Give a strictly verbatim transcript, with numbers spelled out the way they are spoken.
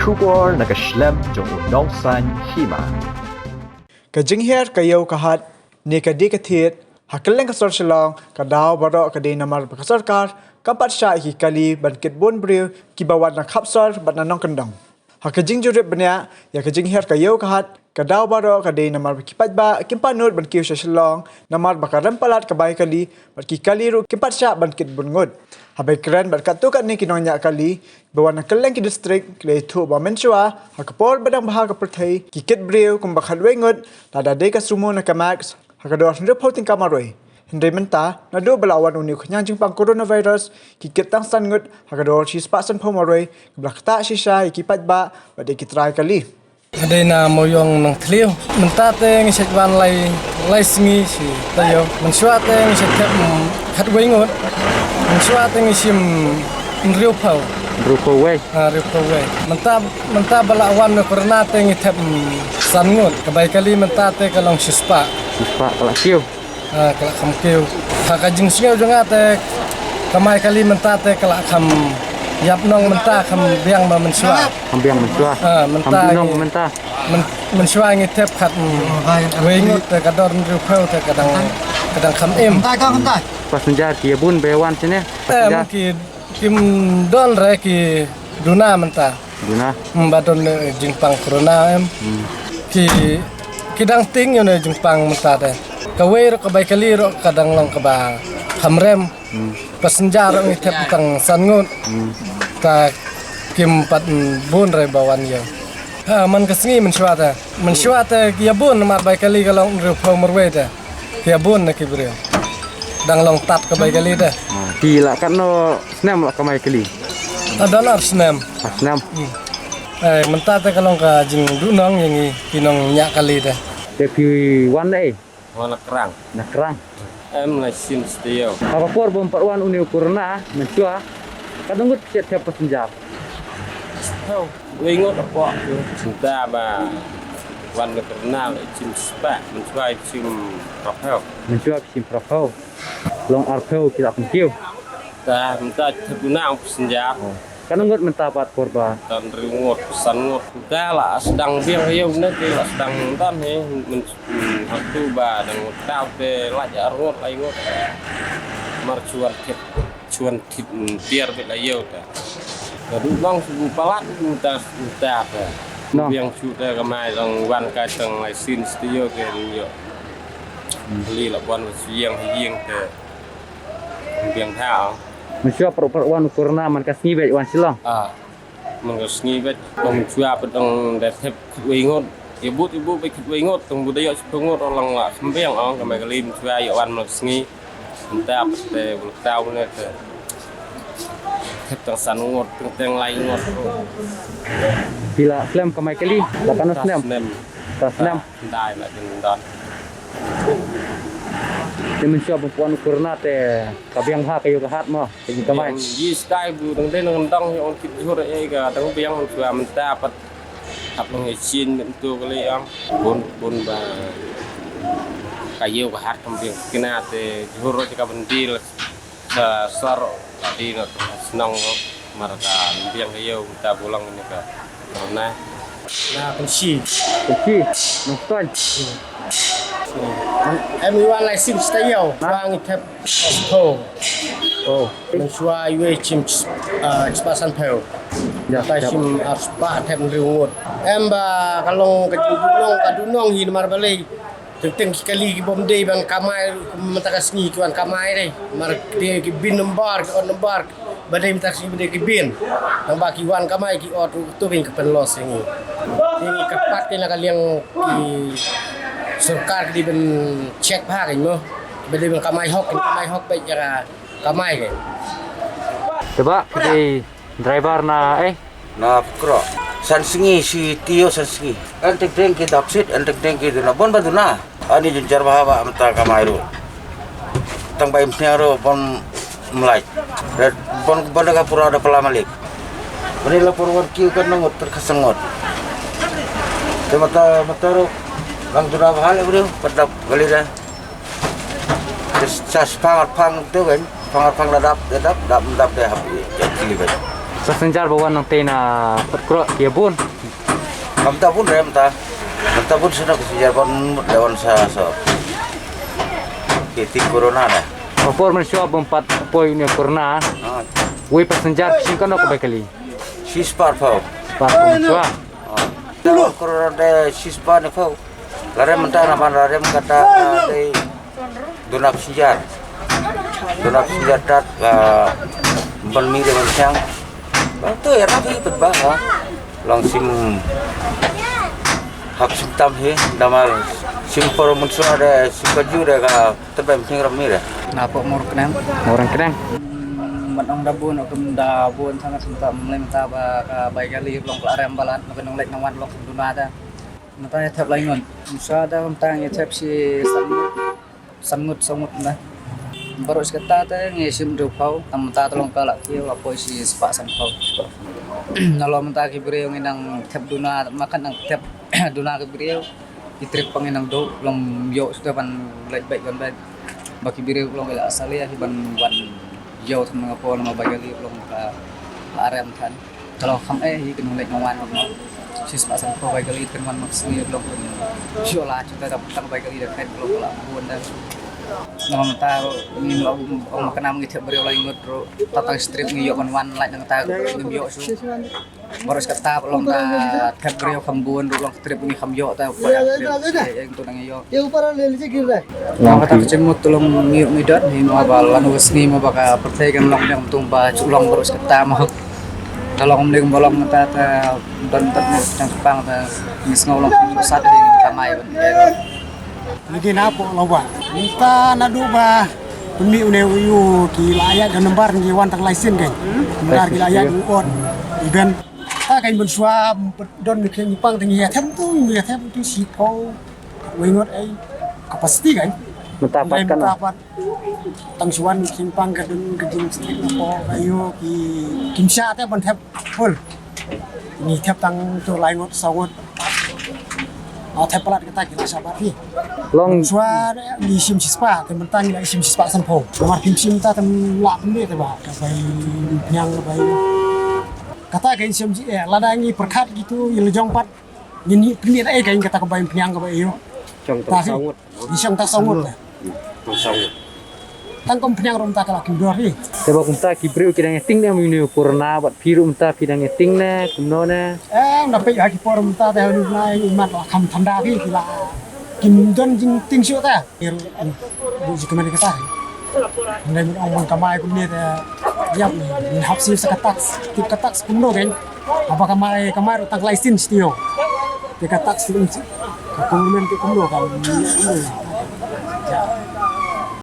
Khubor na ka shlem jong u nongsan hima. Ka jinghiar ka ïew ka hat ne ka dei ka thied ha kylleng ka sor Shillong, ka daw baroh ka dei namar ba ka sorkar kam pat shah ïa ki kali ban kit bun briew kiba wan na khap sor bad na nongkyndong. Ha ka jingjurip bniah ïa ka jinghiar ka ïew ka hat, ka daw baroh ka dei namar ba ki paidbah kim pat nud ban kiew sha Shillong namar ba ka rem palat ka bai kali bad ki kali ruh kim pat shah ban kit bun ngut. Haba kren bad katto katne ki nongñiah kali ba wan na kylleng ki district, ki la ïathuh ba mynshuwa ha ka por ba dang bha ka pyrthei ki kit briew kumba khatwei ngut, lada dei ka sumo ne ka Max, ha ka dor hynriewphew tyngka marwei. Hynrei mynta naduh ba la wan une u khñiang jingpang coronavirus, ki kit tang san ngut ha ka dor shispah sanphew marwei, kaba la ktah shisha ïa ki paidbah bad ïa ki trai kali. Nga dei na Mawiong Nongthliew. Mynta te ngi shait wan lai, lai sngi shi taïew. Mynshuwa te ngi shait thep, mm, khatwei ngut. Mynshuwa te ngi shim hynriewphew. Hynriewphew wei. Ah, hynriewphew wei. Mynta, mynta ba la wan na corona te ngi thep, mm, san ngut. Ka bai kali mynta te ka long shispah. Shispah ka la kiew. Ah, ka la kham kiew. Ha ka jingsngew jong nga te ka mai kali mynta te ka la kham ïap nong mynta, kham biang ba mynshuwa. Kham biang mynshuwa. Ah, mynta kham duh nong ngi, mynta. Myn-, mynshuwa ngi thep khat, mm, wei ngut te ka dor hynriewphew te ka dang, ka dang kham im. Passenger ki ïa bun ba ïa wan shane. Eh, passenger. Ki, kim don re ki duna mynta. Duna. Hmm, ba don, eh, jingpang corona em. Hmm. Ki, ki dang tieng ïa une jingpang mynta te. Kawei ruh ka bai kali ruh ka dang long kaba kham rem. Hmm. Passenger ruh ngi thep tang san ngut. Hmm. Ta kim pat, mm, bun re ba wan ïa. Ha, man ka sngi mynshuwa te. Mynshuwa te ïa bun namar bai kali ka long hynriewphew marwei te. Ki ïa bun na ki briew. Dang long tad ka bai kali te. Ah, ki la katno snem la ka mai kali? Ka don ar snem. Ar snem. Hmm. Eh, mynta te ka long ka jingduhnong ïa ngi ki nongñiah kali te. Te phi wan na ei? Wan na Krang. Na Krang. Em, lai sien shi taïew. Haba por bym pat wan une u corona, mynshuwa katno ngut phi shait thep passenger? Hynñiewphew wei ngut hapoh tu. Mynta ba wan na corona la shim shispah, mynshuwa shim phraphew. Mynshuwa shim phraphew. Long arphew ki la pynkiew. Ta mynta thep duna ong passenger. Oh. Katno ngut mynta pat por ba? Tang hynriew ngut, san ngut. Mynta la sdang biang ïa une te la sdang dan he. Myn-, hmm, hangtu ba dang ngut tau te la ïa ar ngut, lai ngut. Mar shu wan thit, shu wan thit, hmm, tiar beit la ïew te. Ka duh nong shu palat mynta, mynta te. Nong. Biang shu te ka mai dang wan ka tang lai sien shi taïew te ïoh. Hmm. Li la wan shu ïeng ïeng te. Biang tha. Mynshuwa por, por wan corona man ka sngi beit wan Shillong. Ah. Man ka sngi beit, mynshuwa pat dang da thep khatwei ngut. Ïa bud, ïa bud beit khatwei ngut, tang bud da ïoh shiphew ngut, ong lang la kham biang ong, ka mai kali mynshuwa ïoh wan man ka sngi. Mynta pat te bul tau ne te. Thep tang san ngut, tang teng lai ngut. Phi la slem ka mai kali, la katno snem? Snem. Sa snem. Dai la ding don. Te mynshuwa bym pat wan corona te ka biang ha ka ïew ka hat mo, ka jingkamai. Yi stai bu dang dei nang dang ïa ong kit jhur ei ka dang biang mynshuwa mynta pat. Hap long ïa sien mynta ka lei ong. Bun bun ba ka ïew ka hat kam biang kina te jhur te ka bendil. Sa sar ka dei na shnong mar ka biang ka ïew mynta bulang ne ka corona. Na Kynshi. Kynshi. Nongstoiñ. Em, i wan lai sim sta ïew. Na? Wan i thep. Oh. Oh. Mynshuwa iwei shim, ah, shispah sanphew. Ya, ta ya. Shim arspah thep hynriew ngut. Em ba ka long ka jingdunong, ka dunong hi namar balei. Teng teng ki kali ki bym dei ban kamai, mynta ka sngi ki wan kamai dei. Mar ki dei ki bin nombar, ki ot nombar. Ba dei mynta ka sngi ba dei ki bin. Nang ba ki wan kamai ki ot tu ki ka pynlos ïa ngi. Ïa ngi kyrpad ki na ka liang ki sorkar ki dei ban check bha ki mo. Ba dei ban kamai hok, kamai hok ba ïa ka kamai ki. Te ba ki dei Driver na, eh? Na Pukro. San sngi shi taïew san sngi. An teng teng ki dap sit, an teng teng ki duna. Bon ba duna. Ani jynjar bha ba mynta kamai ruh. Tang ba im sniang ruh bon mlai. Bon, bon da ka pura da pala malik. Bani la por wan kiew ka nongot ter ka sangot. Te mynta, mynta ruh lang duna bha le bru, pat dap kali da. Sa shipang arpang te wen, shipang arpang la dap, te dap, dap, dap te hap, ïa, ïa, chili wen. Passenger ba wan nangtei na Phutkroh ki bun. Kam ta bun re mynta. Mynta bun shisha passenger ban mut da wan sa so. Ki ting corona na. Ka por mynshuwa bym pat poi une corona. Ah. Wei passenger shisha kano ka bai kali. Shispah phew. Shispah phew mynshuwa. Ah. Corona de shispah ne phew. La rem mynta na ban la rem kata de duna passenger. Duna passenger tat ka ban mi de ban siang. Ba tu ya rapi pet ba ha. Long sim hap sim tam hi, damar sim por mynshuwa de sim kaju de ka tebem ting ram mi de. Na pok mur kenang. Mur kenang. Mat ong da bun, ong da bun sangat mynta mlem ta ba ka bai kali long kla rem balat, na ka nong lek nong wan long duna ta. Mynta ïa thep lai ngut. Mynta da mynta ïa thep shi san ngut, san ngut, san ngut na. Baroh shi katta te ngi shim hynriew phew, tang mynta te long ka la kiew, la poi shi spah san phew. Na long mynta ki briew ngi nang thep duna, ma kan nang thep duna ki briew. Ki trip pang ngi nang duh, long ïoh shuh ban leit beit ban beit. Ba ki briew long ila asali ban wan ïoh than ma nga pon ma bai kali long ka la rem than. Ka long kham eh hi ka nong leit nong wan long. Shi spah san phew bai kali kan wan mak sngi long kan. Shu la chuta da tang bai kali da kait long la bun da. Nong ta ni long ong ma ka nam ngi thep briew lai ngut ro. Ta tang strip ngi ïoh ban wan lait nong ta ngi ïoh shu. Baroh shi katta long ta thep briew kham bun ro long trip ngi kham ïoh ta pa ya trip. Eng tu nang ïoh. Long kata ka jingmut tu long ngi ngi dot ni ma ba lano ka sngi ma ba ka pyrthei kan long jong tum ba chu long baroh shi katta ma. Ta long ning ba long ta ta don ta ni tang pang ta ngi sngew long sat ni ka mai ban. Ni ki na po lo ba. Ni ta na du ba. Pynmih une u yu ki la ïaid da number ngi wan tang license kan. Number ki la ïaid u on. Even ta kan mynshuwa don ni khlem pang tang ïa them tu ïa them tu shi phew. Wei ngut ai capacity kan. Mynta pat kan. Mynta pat. Tang shuwa ni khlem pang ka dun ka jing stik na pho ka yu ki kim sha te ban thep full. Ni thep tang tu lai ngut saw ngut. Aw thep palat kata ki la shabar hi. Long shuwa ni shim shispah te mynta ni la shim shispah san phew. Mar kim shim ta tem la pynbeit te ba ka bai pynïang ka bai. Kata ka shim ji eh lada ngi pyrkhat gitu i lejong pat. Ni ni pynbeit ai ka kata ka bai pynïang ka bai ïoh. Jong ta saw ngut. Ni shong ta saw ngut. Tang saw ngut. Tang kum pynïang rum ta ka la kim dor hi. Te ba kumta ki briew ki dang ïa ting ne mynne purna bad phi rum ta phi dang ïa ting ne kumno ne. Eh na pei ha ki por rum ta te ha rum na i mat la kham thanda hi ki la kim don jing ting shu ta. Kir bu ji kmen kata. Nai mun ong mun kamai kumne te yap ni hap si sa ka tax. Tip ka tax kumno ken. Apa kamai kamai ru tang license tio. Te ka tax tu ka government tu kumno ka.